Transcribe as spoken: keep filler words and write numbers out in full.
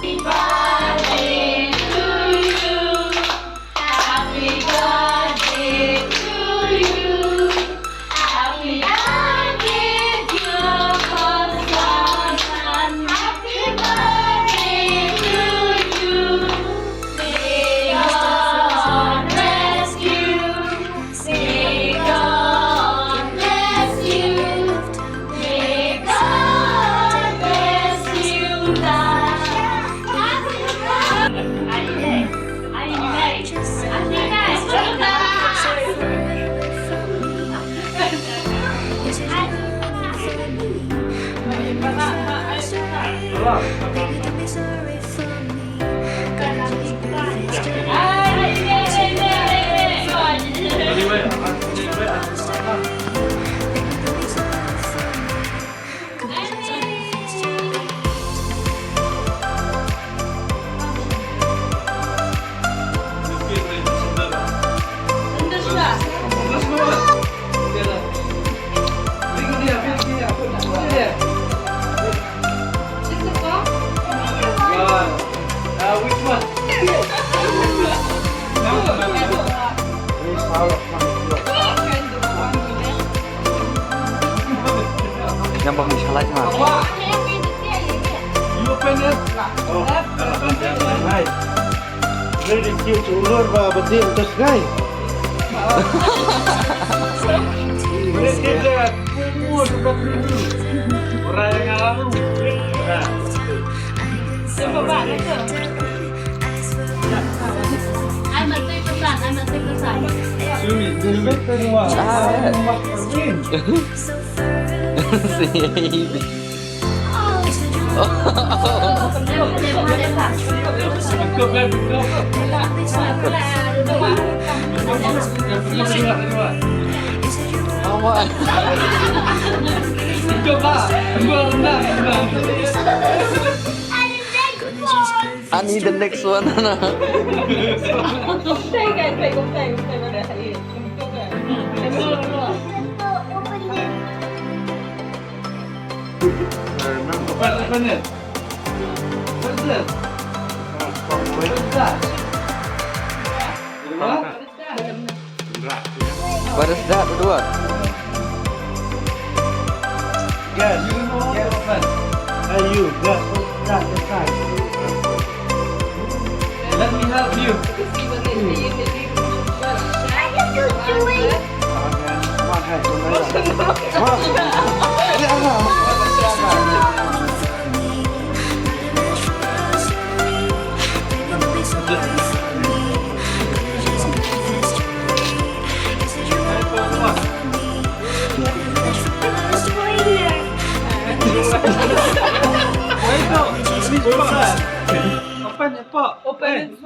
Happy birthday to you. Happy birthday, dear Pastor. Happy birthday to you. May God bless you. May God bless you. May God bless you, Dad. Yang ba mi salai ma. You open it. Oh, nice. Very cute. Ulur ba betul terus, guys. Very cute. Orang yang lalu. Nah. Ai, ma tei pesan, ai, ma tei pesan. Sumi, sumi. Awan. Ani, the next one, Ana. Open, open it. What's this? What is that? What is that? What is that? What do what? Guess. Guess. Hey, you. Guess. What's that inside? Let me help you. I can do it. Come on, hey, come on. Come on. Open it, Pop. Open.